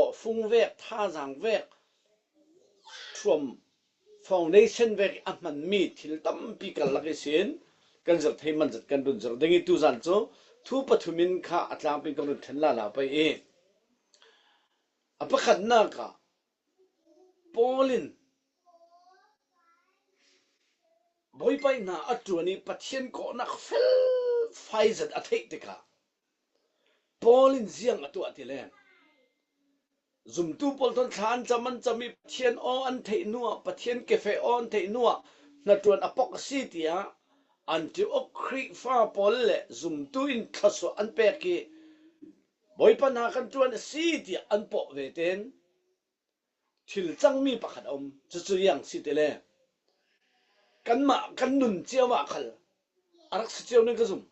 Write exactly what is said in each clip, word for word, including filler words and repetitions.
awhfung vek, thazang vek, thuam foundation vek a hmanmi thil tampi karlak ihsin kan zir thei man zat kan run zir ding i tuzan cu thu pathumin kha a tlangpin kan run thlen lala pei i a pakhatnak ah Paul in Bawipa ih hna a ṭuan i Pathian kawhnak felfai zat a theih tikah Paul in ziang a tuah ti le zumtu pawl thawn thla an cam an cam i Pathian aw an theih hnuah, Pathian kefeh aw an theih hnuah hnaṭuan a pok a si tiah Antioch Khrihfa pawl le zumtu in thluasuah an pek i Bawipa hna kan ṭuan a si tiah an pawh ve tein thil cangmi pakhat a um. Cucu ziang si ti le kanmah kan nun cio ah khal a rak si cio ning ka zum.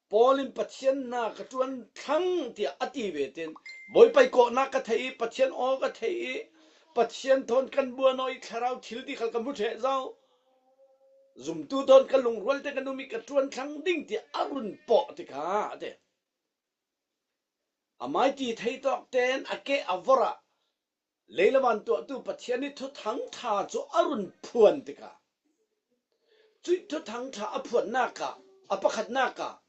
Paul in Pathian hna ka ṭuan thlang tiah a ti ve tein Bawipa ih kawhnak ka theih i Pathian aw ka theih i Pathian thawn kan buan aw i thlarau thil ti khal ka hmu ṭheh zo. Zumtu thawn ka lungrual te kan um i ka ṭuan thlang ding tiah a run pawh tikah a ti. Amai ti thei tawk tein a keh a vorh ah lei le van tuahtu Pathian ih thuthang ṭha cu a run phuan tikah cuih thuthang ṭha a phuannak ah a pakhatnak ah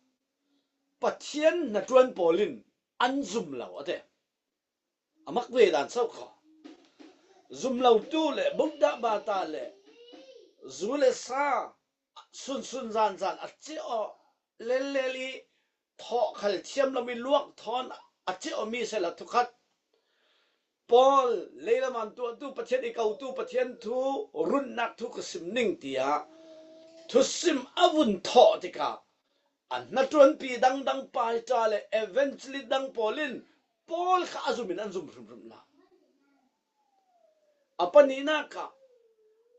Pathian hnaṭuan pawl in an zum lo a ti. A mak ve dan so kho. Zum lotu le Buddha bata le zu le sa sunsun zanzan a cih aw lellel i thawh khal thiam lo mi luak thawn a cih aw mi sehla thukhat Paul, lei le van tuahtu Pathian i kotu Pathian thu runnak thu ka sim ning tiah thusim a vun thawh tikah a hnaṭuanpi dangdang pastor le evangelist dang pawl in Paul kha a zum in an zum hrimhrim hna. A pahnihnak ah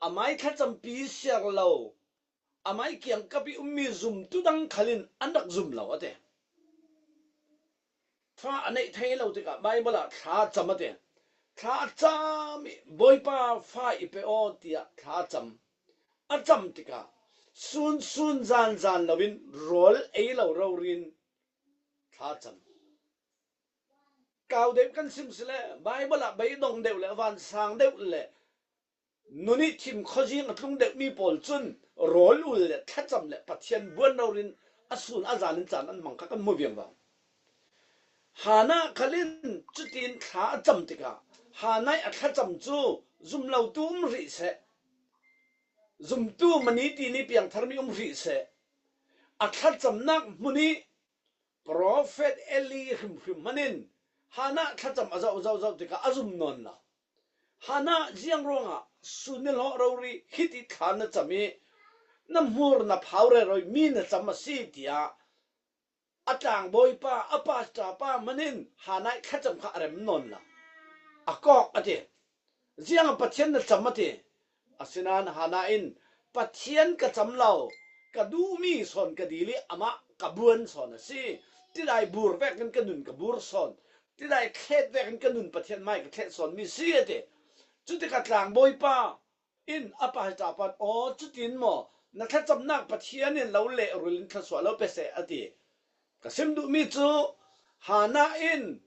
amai thlacampi siar lo amai kiangkap i ummi zumtu dang khal in an rak zum lo a ti. Fa a neih thei lo tikah Baibal ah thla cam a ti. Thla a cam i Bawipa fa i pe aw tiah thla a cam. A cam tikah sunsun zanzan loin rawl ei lo rori in thla a cam. Kau deuh kan sim si le Baibal ah beidong deuh le vansang deuh le nun ih thim khuazing a tlung deuhmi pawl cun rawl ul le thlacam le Pathian buan rori in a sun a zan in caan an hmang kha kan hmu viangvang. Hannah khal in cutin thla a cam tikah Hannah ih a thlacam cu zum lotu um hrih seh, zumtu mani tini piangtharmi um hrih seh, a thlacamnak hmun ih profet Eli hrimhrim hman in Hannah thlacam a zoh zoh zoh tikah a zum nawn lo. Hannah ziang ruangah sun ni hlawh rori hiti thla na cam i na hmur na phau rero i mi na cam a si tiah a tlangbawipa, a pastor pa hman in Hannah ih thlacam kha a rem nawn lo. A kawk a ti. Ziang a Pathian na cam a ti. Asinain Hannah in Pathian ka cam lo, ka duhmi sawn ka dil i amah ka buan sawn a si. Tidai bur vekin ka nun ka bur sawn, tidai thlet vekin ka nun Pathian mai ka thlet sawnmi si a ti. Cutikah tlangbawipa in a pastor pa in, aw, cutin maw na thlacamnak Pathian in lo lehrul in thluasuah lo pe seh a ti. Ka sim duhmi cu Hannah in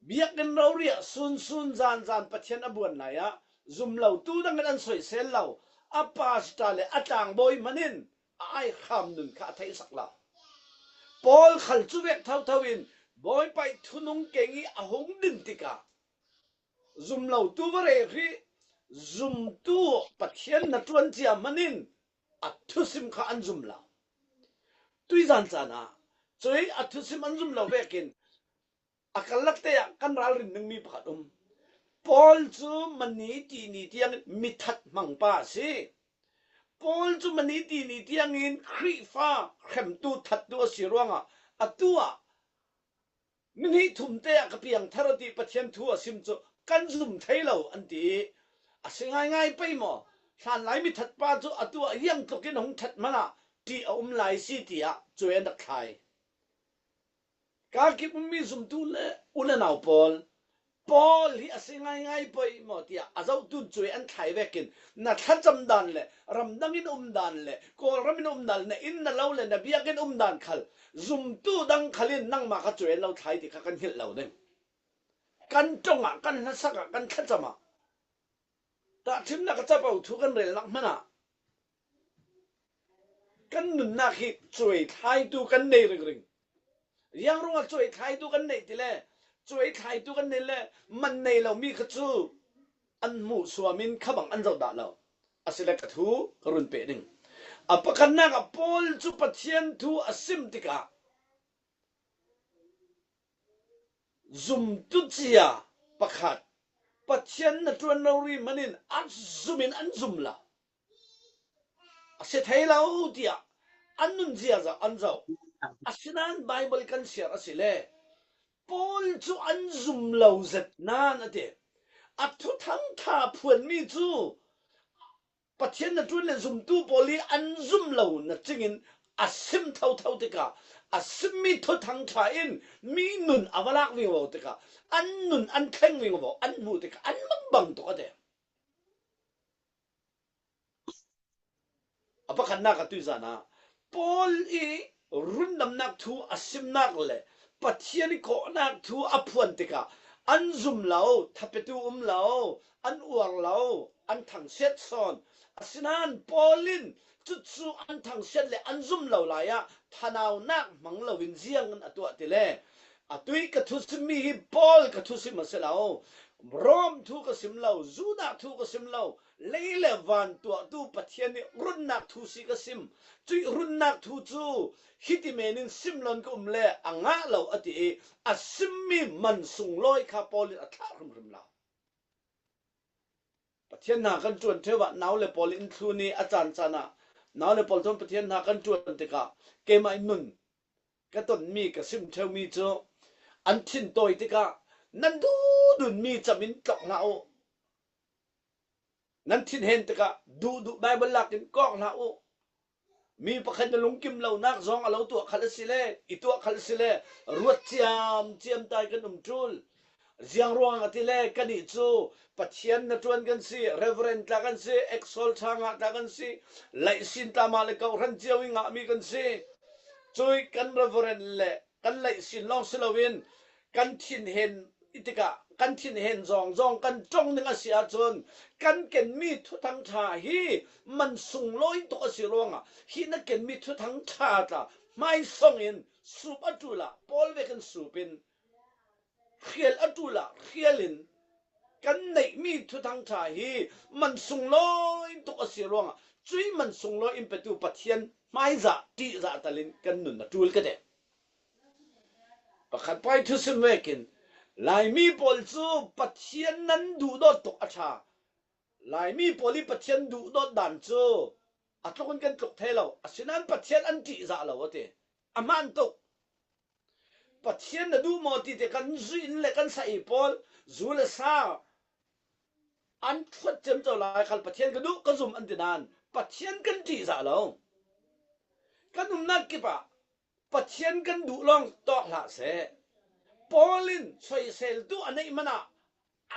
biakinn rori ah sunsun zanzan Pathian a buan lai ah zum lotu dang in an soisel lo, a pastor le a tlangbawi hman in a aikham nun kha a theihsak lo. Paul khal cu vek thotho in Bawipa ih thunung keng i a hung din tikah zum lotu va reh hrih, zumtu Pathian hnaṭuan cia hman in a thusim kha an zum lo. Tuizan caan ah cuih a thusim an zum lo vekin a karlak te ah kan ralrin dingmi pakhat um. Paul cu mani tini tiang mi that hmangpa a si. Paul cu mani tini tiangin Khrihfa hremtu thattu a si ruangah atu ah mi hnih thum te ah ka piangthar aw ti Pathian thu a sim cu kan zum thei lo an ti i a si ngaingai pei maw? Hlanlai mi thatpa cu atu ah hiang tlukin a hung that hmanh ah ṭih a um lai si tiah cuai an rak thlai. Ka kip ummi zumtu le unau pawl, Paul hi a si ngaingai pei maw tiah a zohtu in cuai an thlai vekin na thlacam dan le ramdang in um dan le Kawlram in um dan le na inn na lo le na biakinn um dan khal zumtu dang khal in nangmah kha cuai an lo thlai ti kha kan hngilh lo ding. kan ṭongah, kan hlasakah, kan thlacamah, tahṭhimnak a capo thu kan relnak hmanah kan nunnak hi cuaithlaitu kan nei ringring. Ziang ruangah cuaithlaitu kan neih ti le, cuaithlaitu kan neih le, man nei lomi kha cu an hmuh suamin khabang an zoh dah lo. Asile ka thu ka run peh ding. A pakhatnak ah Paul cu Pathian thu a sim tikah zumtu cia pakhat, Pathian hnaṭuan rori hmanin a zumin an zum lo. A si thei lo tiah an nun ziaza an zoh. Asinain Baibal kan siar asile Paul cu an zum lo zet nain a ti. A thuthang ṭha phuanmi cu Pathian hnaṭuan le zumtu pawl i an zum lo na cingin a sim thotho tikah a simmi thuthang ṭha in mi nun a va lak vivo tikah an nun an thleng vivo, an hmuh tikah an mangbang tuk a ti. A pakhatnak a tuizan ah Paul i rundamnak thu a simnak le Pathian i kawhnak thu a phuan tikah an zum lo, thapetu um lo, an uar lo, an thangsiat sawn. Asinain Paul in cucu an thangsiat le an zum lo lai ah thanaunak hmang loin ziang in a tuah ti le, atu i ka thusimmi hi Paul ka thusim a si lo, Rom thu ka sim lo, Judah thu ka sim lo, lei le van tuahtu Pathian i runnak thu si ka sim. Cuih runnak thu cu hiti men in sim loin ka um le a ngah lo a ti i a simmi man sunglawi kha Paul in a thlah hrimhrim lo. Pathian hna kan ṭuan ṭheu ah nau le pawl in thlun i a caan caan ah nau le pawl thawn Pathian hna kan ṭuan tikah keimah in nun ka tonmi, ka sim ṭheumi cu an thin tawi tikah nan duhdunmi cam in tlok hlah u. Nan thin hen tikah duhduh Baibal lak in kawk hlah u. Mi pakhat na lungkim lonak zong a lo tuah khal a si le, i tuah khal a si le, ruat ciam ciam tai kan um ṭul. Ziang ruang a ti le, kannih cu Pathian hnaṭuan kan si, Reverend tla kan si, Exol ṭha ngah tla kan si, laihsin tla mah le kawhhran cio i ngahmi kan si. Cuih kan Reverend le kan laihsin lawng si loin kan thin hen i tikah kan thin hen zong zong kan ṭong ding a si ahcun kan kenmi thuthang ṭha hi man sunglawi tuk a si ruangah hi na kenmi thuthang ṭha tla hmaisong in sup a ṭul ah Paul vekin sup in hrial a ṭul ah hrial in kan neihmi thuthang ṭha hi man sunglawi tuk a si ruangah cuih man sunglawi in petu Pathian hmaizah ṭihzah tal in kan nun a ṭul ka ti. Pakhat pai thusim vekin Laimi pawl cu Pathian nan duhdawt tuk a ṭha. Laimi pawl i Pathian duhdawt dan cu a tluk in kan tluk thei lo. Asinain Pathian an ṭihzah lo a ti. A hmaan tuk. Pathian na duh maw ti te kan zuih in le kan sa i pawl zu le sa an ṭhuat ciamco lai khal Pathian ka duh ka zum an ti nain Pathian kan ṭihzah lo. Kan umnak kip ah Pathian kan duh lawng tawk hlah seh. Paul in soiseltu a neih hmanah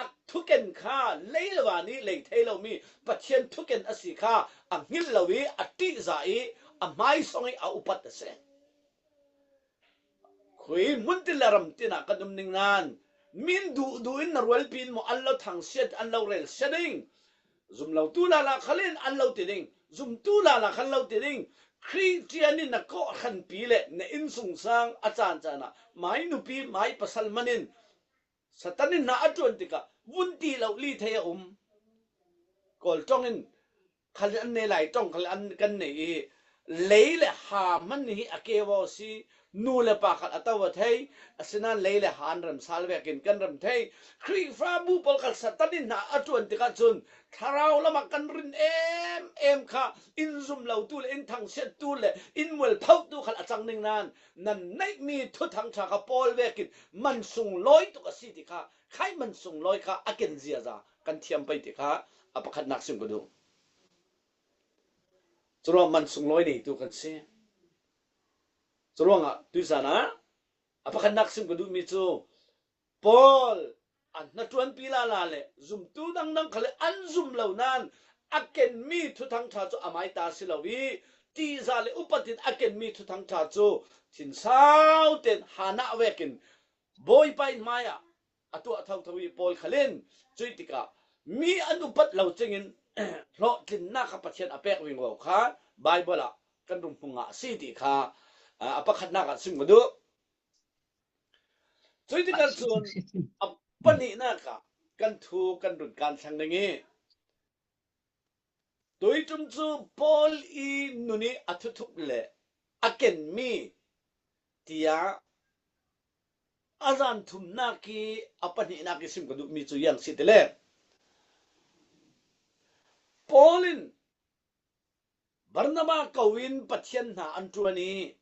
a thuken kha lei le van i lei thei lomi Pathian thuken a si kha a hngilh lo i a ṭihzah i a hmaisong i a upat a si. Khui hmun tin le ram tin ah kan um ning nain min duhduh in na rualpi in maw an lo thangsiat, an lo relsia ding. Zumlotu lala khal in an lo ti ding, zumtu lala khan lo ti ding. Khristian in na kawhhranpi le na innsungsang a caan caan ah mai nupi, mai pasal hman in Satan in hna a ṭuan tikah vun ti lo li thei a um. Kawl ṭong in khal an nei lai, ṭong khal an kan nei i lei le ha hman hi a ke vaw si. Nu le pa khal a to a thei, asinain lei le ha an rem sal vekin kan rem thei. Khrihfabu pawl khal Satan in hna a ṭuan tikah cun thlarau lamah kan rin em em kha in zum lotu le in thangsiattu le in mualphotu khal a cang ning nain nan neihmi thuthang ṭha kha Paul vekin man sunglawi tuk a si ti kha, khai man sunglawi kha a ken ziaza kan thiam pei ti kha a pakhatnak sim ka duh. Curuang man sunglawi neitu kan si. Curuangah tuizan ah a pakhatnak sim ka duhmi cu Paul a hnaṭuanpi lala le zumtu dangdang khal le an zum lo nain a kenmi thuthang ṭha cu a mai ta si lo i ṭihzah le upat in a kenmi thuthang ṭha cu thinsau tein Hannah vekin Bawipa in hmaiah a tuah thotho hi Paul khal in. Cui tikah mi an upat lo cingin hlawhtlinnak kha Pathian a pek vingvo kha Baibal ah kan rung hmu ngah a si ti kha, aa, a pakhatnak ah sim ka duh. Cui tikah cun a pahnihnak ah kan thu kan run kan thlang ding i, tuiṭum cu Paul i nun i a thuthuk le a kenmi tiah a zan thumnak i a pahnihnak i sim ka duhmi cu ziang si ti le, Paul in Barnaba ko in Pathian hna an ṭuan i,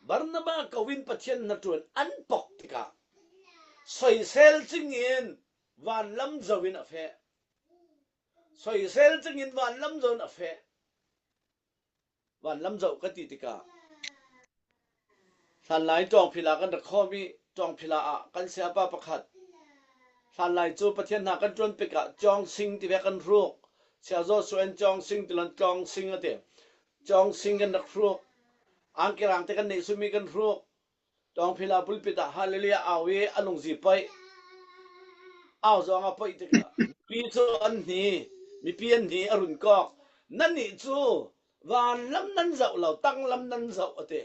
Barnaba ko in Pathian hna ṭuan an pok tikah soisel cingin vanlam zoh in a feh. Soisel cingin vanlam zoh in a feh. Vanlam zoh ka ti tikah hlanlai Ṭawngphila kan rak khawm i, Ṭawngphila ah kan sayapa pakhat hlanlai cu Pathian hna kan ṭuanpik ah Cawng Sing tivek kan hruk. Saya Joshua in Cawng Sing ti lo in Tlawng Sing a ti. Cawng Sing kan rak hruk. Angkirang te kan neih sumi kan hruk. Ṭawngphila pulpit ah Hallelujah au i a lungzi paih. Au zong a paih tikah mipi cu an hni, mipi an hni a run kawk. Nannih cu vanlam nan zoh lo, tanglam nan zoh a ti.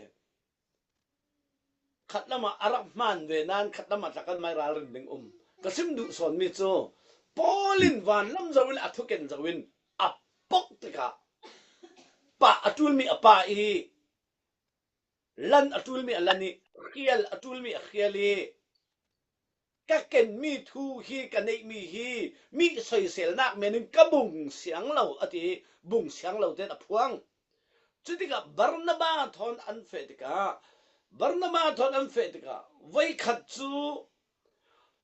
Khatlam ah a rak hmaan ve nain khatlam ah tla kan mai ralrin ding um. Ka sim duh sawnmi cu Paul in vanlam zoh in a thuken zoh in a pok tikah pah a ṭulmi a pah i, lan a ṭulmi a lan i, hrial a ṭulmi a hrial i, ka kenmi thu hi, ka neihmi hi, mi soiselnak men in ka bung siang lo a ti i, bung siang lo tein a phuang. Cutikah Barnaba thawn an feh tikah, Barnaba thawn an feh tikah, voikhat cu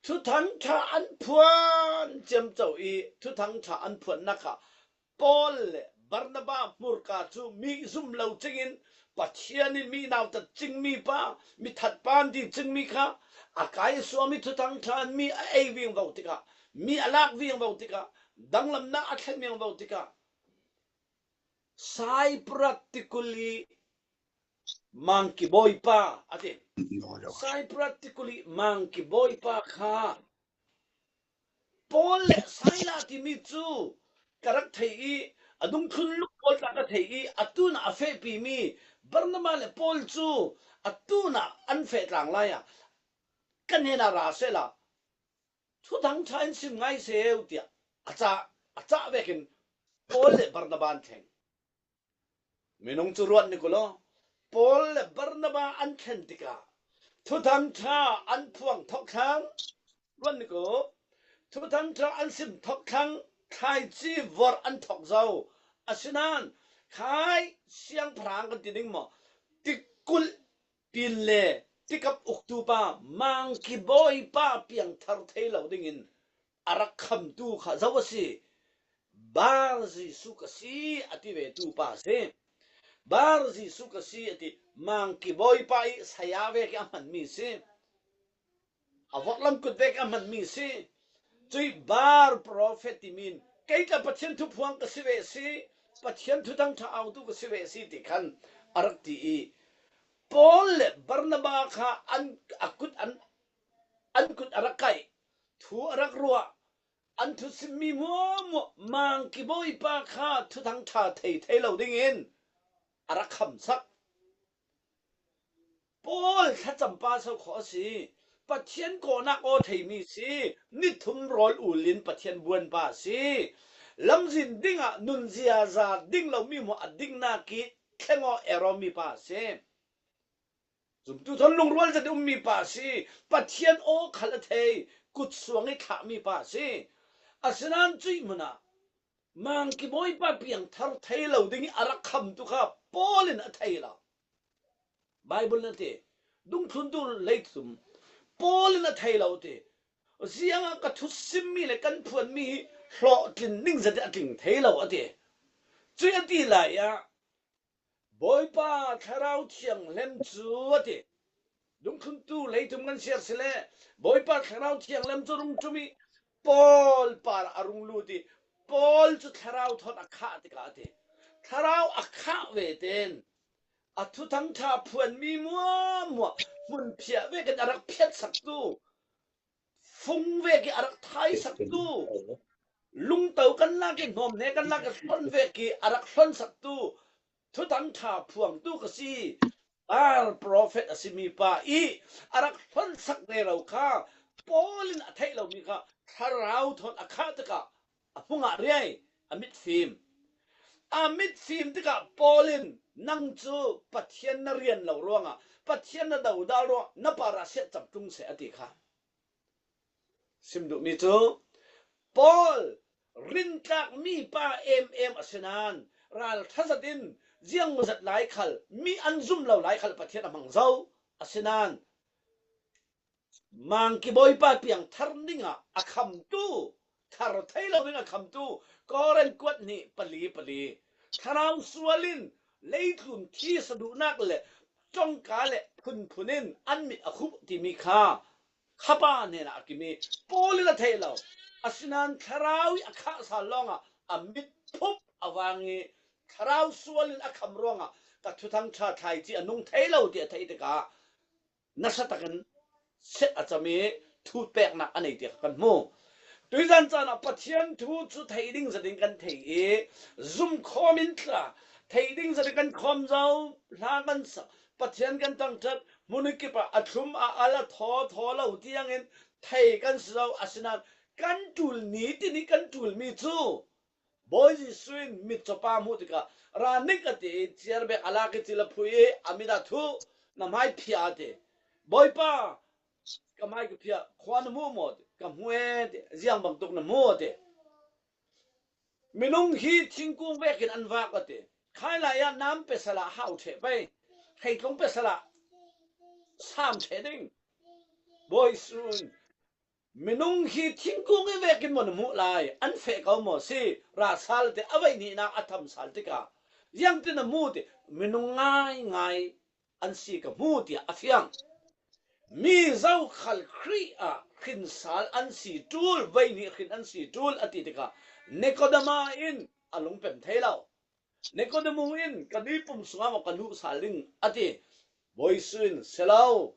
Thuthang ṭha an phuan ciamco i, Thuthang ṭha an phuannak ah Paul le Barnaba hmurka cu mi zum lo cingin Pathian in mi nautat cingmi pa, mi thatpa an ti cingmi kha a kai a suam i Thuthang ṭha in mi a ei viangvo tikah, mi a lak viangvo tikah, danglamnak a thlen viangvo tikah, Cyprus tikul i mangki bawipa a ti. Cyprus tikul i mangki bawipa kha Paul le Sila timi cu ka rak thei i, a dungthlun luk pawl tla ka thei i, a tun ah a fehpimi Barnaba le Paul cu a tun ah an feh tlang lai ah ka hnenah ra sehla, Thuthang ṭha in sim ngai seh u, tiah a cah, a cah vekin Paul le Barnaba an thleng. Minung cu ruat ni ku law, Paul le Barnaba an thlen tikah Thuthang ṭha an phuang thok thlang. Ruat ni ku, Thuthang ṭha an sim thok thlang, thlaici vorh an thok zo. Asinain khai siangpahrang kan ti ding maw, tikulh pin le tikap uktu pa, mangki bawipa piangthar thei lo dingin a rak khamtu kha zo a si. Bar Jesuh ka si, a ti ve tu pa a si. Bar Jesuh ka si, a ti. Mangki bawipa i saya vek i a hmanmi a si. A vorhlam kut vek a hmanmi a si. Cui Bar prophet timi in, kei tla Pathian thuphuang ka si ve a si, Pathian thuthang ṭha autu ka si ve a si, ti khan a rak ti i, Paul le Barnaba kha an, a kut an, an kut a rak kaih, thu a rak ruah, an thusimmi hmuahhmuah mangki bawipa kha thuthang ṭha thei thei lo dingin a rak khamsak. Paul thlacampa so khawh a si. Pathian kawhnak aw theimi a si. Nithum rawl ulin Pathian buanpa a si. Lamzin dingah nun ziaza ding lomi hmuah a dingnak i thleng aw er awmi pa a si. Zumtu thawn lungrual zet ummi pa a si. Pathian aw khal a thei, kutsuang i thlahmi pa a si. Asinain cuih hmunah mangki bawipa piangthar thei lo ding i a rak khamtu kha Paul in a thei lo. Baibal na ti, dungthluntu leitum Paul in a thei lo ti. Ziangah ka thusimmi le kan phuanmi hi hlawhtlin ningzet in a tling thei lo a ti. Cuih a ti lai ah, Bawipa Thlarau Thianghlim cu a ti. Dungthluntu leitum kan si a si le, Bawipa Thlarau Thianghlim cu rung ṭum i Paul parah a rung lut i Paul cu Thlarau thawn a khah tikah a ti. Thlarau a khah ve tein a thuthang ṭha phuanmi hmuahhmuah hmunphiah vekin a rak phiatsaktu vek i a rak thaisaktu, lungto kan lak i, hnawmhne kan lak i, hlon vek i a rak hlonsaktu, thuthang ṭha phuangtu ka si, Baal prophet a si mipa i a rak hlonsak rero kha Paul in a theih lomi kha thlarau thawn a khah tikah a hmu ngah riai, a mitfim. A mitfim tikah Paul in, "Nang cu Pathian na rian lo ruangah, Pathian na dodal ruangah na parah siatcam tlung seh," a ti kha. Sim duhmi cu Paul rintlak mipa em em a si nain, ralṭha zat in ziangzat lai khal, mi an zum lo lai khal Pathian a hmang zo a si nain, Mangki Bawipa piang thar dingah a khamtu, thar thei lo ding a khamtu, Korin kuat hnih pali pali. Thlarau sual in leitlun thisa duhnak le ṭongka le phunphun in an mit a khuh timi kha khapa hnenah a kimi. Paul in a theih lo. Asinain thlarau i a khah sal lawngah a mit phup a vang i, thlarau sual in a kham ruangah ka thuthang ṭha thlaici a nung thei lo ti a theih tikah nasa takin set a cam i thupeknak a nei tiah kan hmu. Tuizan caan ah Pathian thu cu thei ding zat in kan thei i, zumkhawm in tla, thei ding zat in kan khawm zo, hla kan sak, Pathian kan thangṭhat, hmun i kip ah a thlum a al a thaw thaw lo tiangin thei kan si zo. Asinain kan ṭul nitin i kan ṭulmi cu Bawi Jesuh in mitcawpa hmuh tikah, "Ra ning," a ti i, ciar bek a lak i cil a phui i, a mit ah thuh, "Na hmai phiah," a ti. "Bawipa, ka hmai ka phiah, khua na hmuh maw?" a ti. "Ka hmu e," a ti. "Ziang bangtuk na hmuh?" a ti. "Minung hi thingkung vekin an vak," a ti. "Khai lai ah nam pe sal ah hau ṭheh pei, hreitlung pe sal ah sam ṭheh ding." Bawi Jesuh in, "Minung hi thingkung i vekin maw na hmuh lai? An feh ko maw si? Ra sal," ti a veih hnihnak a tham sal tikah, "Ziangtin na hmu?" ti. "Minung ngaingai an si ka hmu," tiah a fiang. "Mi zokhal Khrih ah hrin sal an si ṭul, veih hnih hrin an si ṭul," a ti tikah Nikodema in a lungpem thei lo. Nikodemu in, "Ka nipum sungah maw ka luh sal ding?" a ti. Bawi Jesuh in, "Si lo,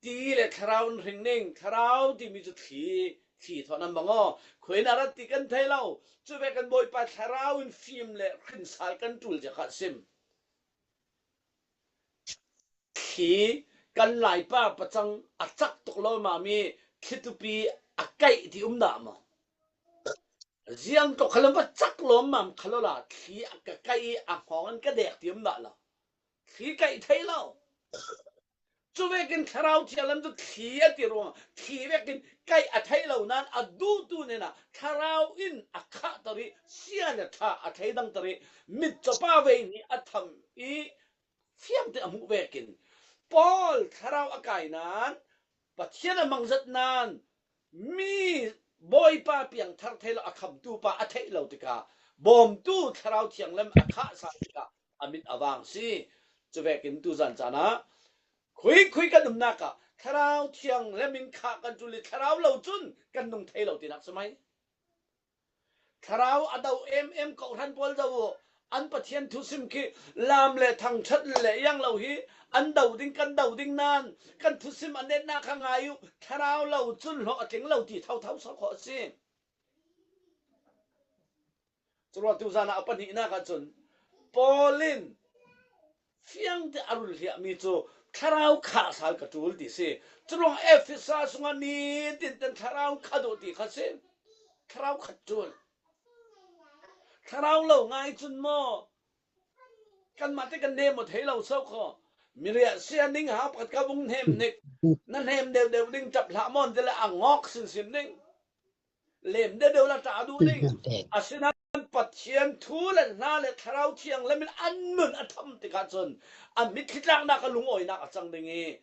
ti le thlarau in hring ning, thlarau timi cu thli, thli thawn an bang aw. Khui in a rat ti kan thei lo. Cu vekin Bawipa thlarau in fim le hrin sal kan ṭul tiah kha a sim." Thli kan Laipa pacang a cak tuk lawmmam i thli tupi a kaih ti um dah maw? Ziang tuk khalam va cak lawmmam kha lo la, thli a ka kaih i a hngawng an ka dek ti um dah lo. Thli kaih thei lo. Cu vekin Thlarau Thianghlim cu thli a ti ruangah, thli vekin kaih a theih lo nain a duhtu hnenah Thlarau in a khahter i sia le ṭha a thleidangter i mitcawpa veihnih a tham i fiangte a hmuh vekin Paul Thlarau a kai nain, Pathian a mangzat nain, mi Bawipa piangthar thei lo a khamtu pa a theih lo tikah bawmtu Thlarau Thianghlim a khah sal tikah a mit a vang si. Cu vekin tuzan caan ah khui khui kan umnak ah Thlarau Thianghlim in khah kan ṭul i thlarau lo cun kan nung thei lo tinak si mai. Thlarau a do em em kohhran pawl zoh uh. An Pathian thusim khi lam le thangṭhat le iang lo hi an do ding, kan do ding nain kan thusim a netnak kha ngai uh. Thlarau lo cun hlawhtling lo ti thotho so khawh a si. Curuangah tuzan ah a pahnihnak ahcun Paul in fiangte a rul hliahmi cu thlarau khah sal ka ṭul ti si. Curuangah Efesa sungah nitin ten thlarau khat uh ti kha si. Thlarau khat ṭul. Thlarau lo ngai cun maw, kanmah te kan hnem aw thei lo so kho. Miriah sia ning ha pakhat ka vung hnem hnik. Na hnem deuh deuh ding ṭap hlah maw ti le a ngawk sinsin ding. Lem deuh deuh la ṭah duh ding. Asinain Pathian thu le hla le Thlarau Thianghlim in an nun a tham tikah cun a mitthli tlaknak a lungawinak a cang ding i,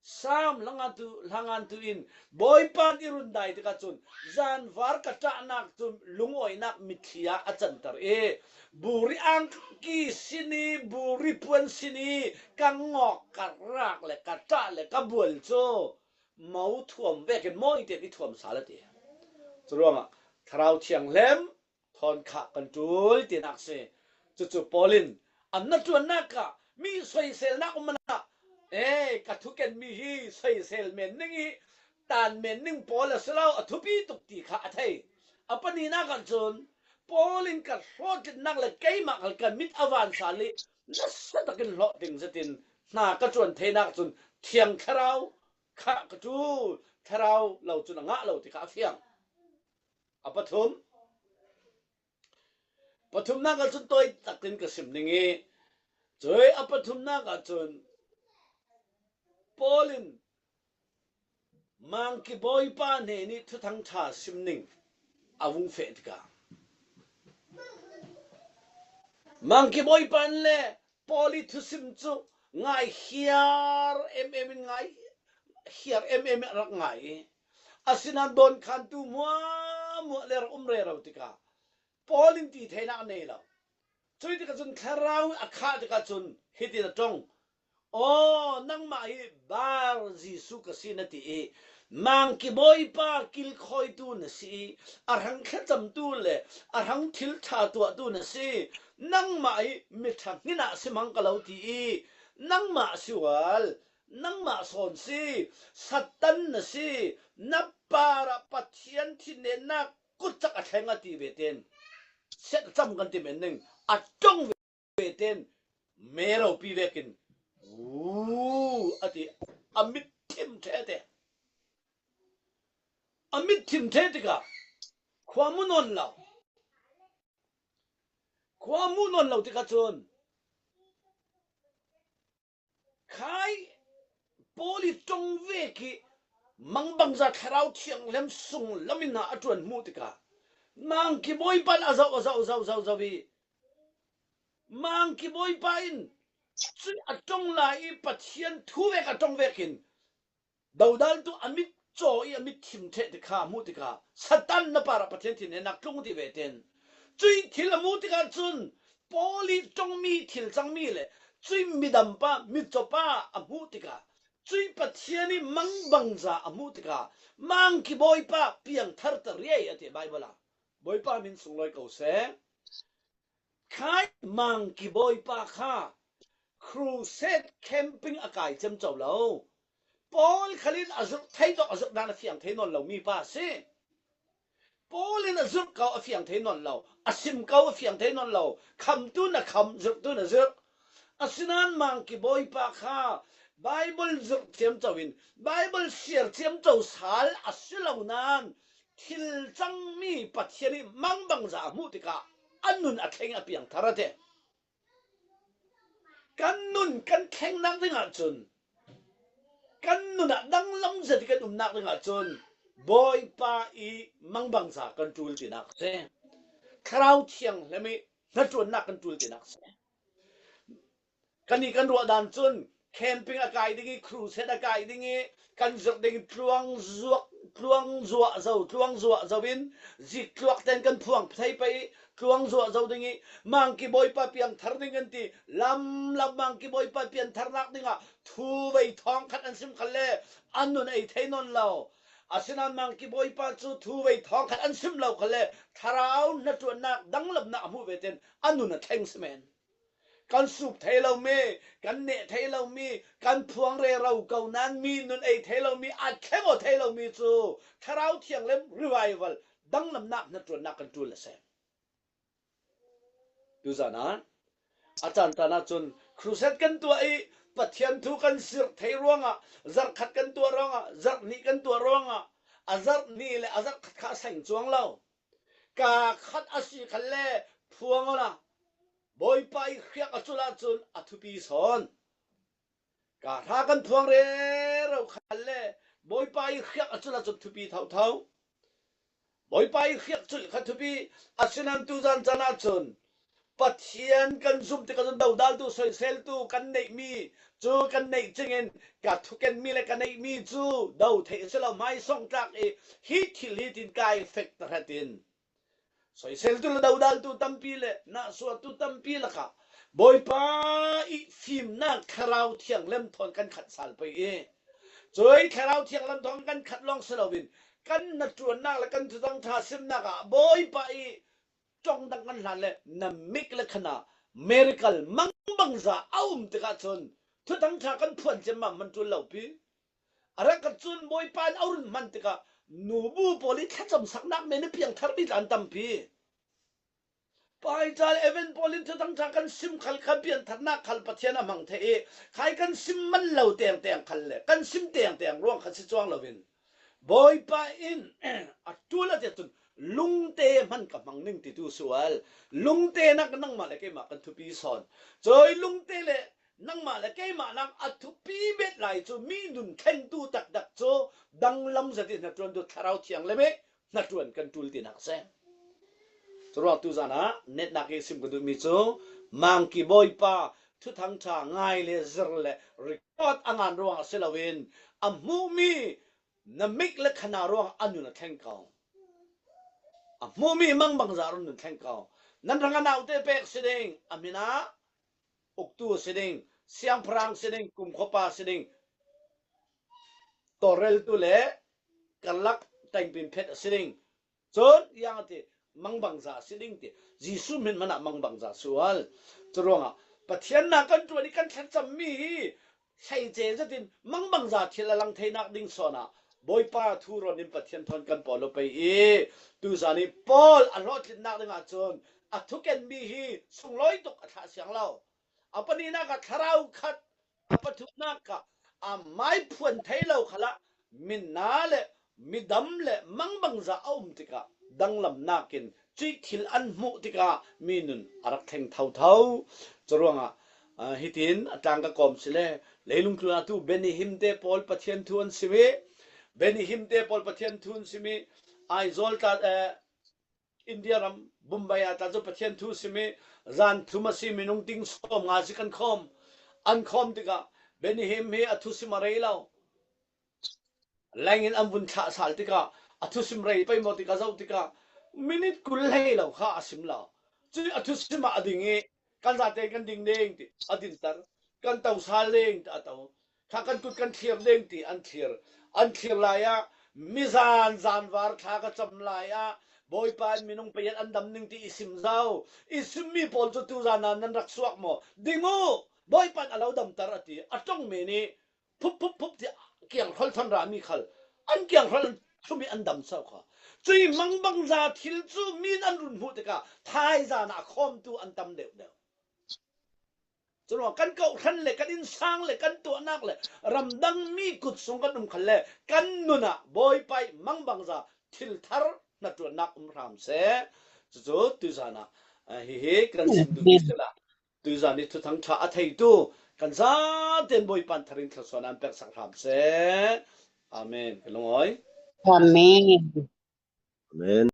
Sam hlangantu, hlangantu in Bawipa in i rundai tikah cun zanvar ka ṭahnak cu lungawinak mitthli ah a canter i, buri angki sin i, buri puan sin i, ka ngawk, ka rak le ka ṭah le ka bual cu mo thuam vekin mawi tein i thuam sal a ti. Curuangah Thlarau Thianghlim thawn khah kan ṭul tinak si. Cucu Paul in an na ṭuannak ah mi soiselnak um hna, e, ka thukenmi hi soisel men ning i tan men ning Paul a si lo, a thupi tuk ti kha a thei. A paninak ah cun Paul in ka hlawhtlinnak le keimah khal ka mit a van sal i nasa takin hlawhtling zetin hna ka ṭuan theinak cun Thiang Thlarau kha ka ṭul, thlarau lo cun a ngah lo ti kha a fiang. A pathum, pathumnak ah cun tawi takin ka sim ning i, cui a pathumnak ah cun Paul in Mangki Bawipa hnen i Thuthang ṭha sim ning a vung feh tikah, Mangki Bawipa in le Paul i thusim cu ngai hiar em em in ngai hiar em em in a rak ngai i, asinain dawnkhantu hmuahhmuah le rak um rero tikah Paul in ti theinak a nei lo. Cui tikah cun thlarau a khah tikah cun hitin a ṭong, "Aw, nangmah hi Bar Jesuh ka si," na ti i, Mangki Bawipa kilkhawitu na si i, a hrang thlacamtu le a hrang thil ṭha tuahtu na si. Nangmah hi mi ṭha hngin ah si mang ka lo ti i, nangmah si ual, nangmah sawn si, Satan na si, na parah Pathian thinennak kutcak a thleng a ti ve ten, set a cam kan ti men ning, a ṭong ve ten, meropi vekin, "Uu," a ti, a mit thim ṭheh te. A mit thim ṭheh tikah khua mu nawn lo. Khua mu nawn lo tikah cun, khai Paul i ṭong vek i mangbangza Thlarau Thianghlim sunglam in a ṭuan hmuh tikah Mangki Bawipa in a zoh, a zoh, zoh, zoh, zoh i Mangki Bawipa in cui a ṭong lai i Pathian thu vek a ṭong vekin dodaltu a mit caw i a mit thim ṭheh tikha hmuh tikah Satan na parah Pathian thinennak tlung ti ve ten, cui thil a hmuh tikah cun Paul i ṭongmi thil cangmi le cui midampa, mitcawpa a hmuh tikah cui Pathian i mangbangza a hmuh tikah Mangki Bawipa piangthar ta riai a ti Baibal ah. Bawipa min sunglawi ko seh. Khai Mangki Bawipa kha crusade camping a kai ciamco lo. Paul khal in a zirh thei tawk a zirh dan a fiang thei nawn lo mi pa a si. Paul in a zirh ko a fiang thei nawn lo, a sim ko a fiang thei nawn lo, khamtu na kham, zirhtu na zirh. Asinain Mangki Bawipa kha Baibal zirh ciamco in, Baibal siar ciamco sal a si lo nain, thil cangmi Pathian i mangbangza a hmuh tikah a nun a thleng a piangthar a ti. Kan nun kan thlengnak dingah cun, kan nun ah danglam zet i kan umnak dingah cun Bawipa i mangbangza kan ṭul tinak a si. Thlarau Thianghlim i hnaṭuannak kan ṭul tinak a si. Kannih kan ruah dan cun camping a kai ding i, crusade a kai ding i, kan zirh ding i tluang zuak, tluang zuah zo, tluang zuah zo in, zik tluak ten kan phuang thei pei i, tluang zuah zo ding i, Mangki Bawipa piangthar ding kan ti, lam lam Mangki Bawipa piantharnak dingah thu vei thawng khat an sim khalle an nun ei thei nawn lo. Asinain Mangki Bawipa cu thu vei thawng khat an sim lo khalle thlarau hnaṭuannak danglamnak a hmuh ve ten an nun a thleng si men. Kan sup thei lomi, kan neh thei lomi, kan phuang rero ko nain mi nun ei thei lomi, a thleng aw thei lomi cu Thlarau Thianghlim revival danglamnak hnaṭuannak kan ṭul a si. Tuzan ah a caan caan ahcun crusade kan tuah i Pathian thu kan zirh thei ruangah, zarh khat kan tuah ruangah, zarh nih kan tuah ruangah, a zarh nih le a zarh khat kha a seng cuang lo. Ka khat a si khalle phuang awla Bawipa i hriak a culh ahcun a thupi sawn. Ka hra kan phuang rero khalle Bawipa i hriak a culh ahcun thupi thotho. Bawipa i hriak culh kha thupi. Asinain tuzan caan ahcun Pathian kan zumh tikah cun dodaltu, soiseltu kan neihmi cu kan neih cingin ka thukenmi le ka neihmi cu do theih a si lo, hmaisawng tlak i hi thil hi tin kaa fek tahratin soiseltu le dodaltu tampi le nahsuahtu tampi lakah Bawipa i fimnak Thlarau Thianghlim thawn kan khat sal pei i, cui Thlarau Thianghlim thawn kan khat lawng si loin kan hnaṭuannak le kan Thuthang ṭha simnak ah Bawipa i ṭong dang kan hlan le na mik le khan ah miracle mangbangza a um tikah cun Thuthang ṭha kan phuan ciammam hman ṭul lo pi. A rak khat cun Bawipa in a run hman tikah nubu pawl i thlacamsaknak men i piangthar mi tla an tampi. Paital Evan pawl in Thuthang ṭha kan sim khal kha piantharnak khal Pathian a hmang theih i khai kan sim man lo tengteng khal le kan sim tengteng ruang kha si cuang loin Bawipa in a ṭul a tiah cun lungte hman ka hmang ning titu sual. Lungte nak nangmah le keimah kan thupi sawn. Cui lungte le nangmah le keimah nak a thupi bet lai cu mi nun thlengtu taktak cu danglam zat i hnaṭuan tu Thlarau Thiang le me hnaṭuan kan ṭul tinak a si. Curuangah tuzan ah netnak i sim ka duhmi cu Mangki Bawipa Thuthang ṭha ngai le zir le record a ngan ruang a si loin a hmuhmi na mik le khana ruang a nun a thleng ko. A hmuhmi mangbangza run nun thleng ko. Nan hrang a naute pek si ding, a hmin ah uktu a si ding, siangpahrang si ding, kumkhua pa si ding, tawlreltu le karlak taingpin phet a si ding. Cun yang a ti, mangbangza a si ding ti. Jesuh hmin hmanah mangbangza sual. Curuangah Pathian na kan ṭuan i kan thlacammi hi hleice zetin mangbangza thil a lang theinak ding sawnah Bawipa thu ron in Pathian thawn kan pawl lo pei i tuzan i Paul a hlawhtlinnak dingah cun a thukenmi hi sunglawi tuk a thlah siang lo. A pahninak ah thlarau khat, a pathumnak ah a maiphuan thei lo khalah minna le midam le mangbangza a um tikah danglamnak in cuih thil an hmuh tikah mi nun a rak thleng thotho. Curuangah, aa, hitin a tlang ka kawm si le leilung tlun atu Benny Hinn te pawl Pathian thu an sim i, Benny Hinn te pawl Pathian thu an sim i, Aizawl ta, eh, India ram Bombay ah ta cu Pathian thu sim i zan thum a si minung ting sawm nga si kan khawm. An khawm tikah Benny Hinn hi a thusim a rei lo. Leng in an vun thlah sal tikah a thusim rei pei maw tikah zoh tikah minit kul hlei lo kha a sim lo. Cun a thusim ah a ding i kan zate kan ding ding ti a dinter, kan to sal ding ti a to. Kha kan kut kan thlir ding ti an thlir. An thlir lai ah mizan zanvar thla ka cam lai ah Bawipa in minung pei an dam ning ti i sim zo. I simmi pawl cu tuzan ah nan rak suak maw? Ding u! Bawipa in a lo damter a ti. A ṭong men i phup phup phup ti kiang hrawl thawn rami khal an kiang hrawl an thum i an dam so kha. Cui mangbangza thil cu mi in an run hmuh tikah thaizan ah a khawmtu an tam deuh deuh. Curuang kan kawhhran le kan innsang le kan tuahnak le ramdang mi kut sung kan um khan le kan nun ah Bawipa i mangbangza thil thar hnaṭuannak um hram seh. Cucu tuzan ah, ah, hihi kan sim duhmi si la. Tuzan i Thuthang ṭha a theitu kan zaten Bawipa in tharin thluasuah an peksak hram seh. Amen. Ka lungawi. Amen. Amen.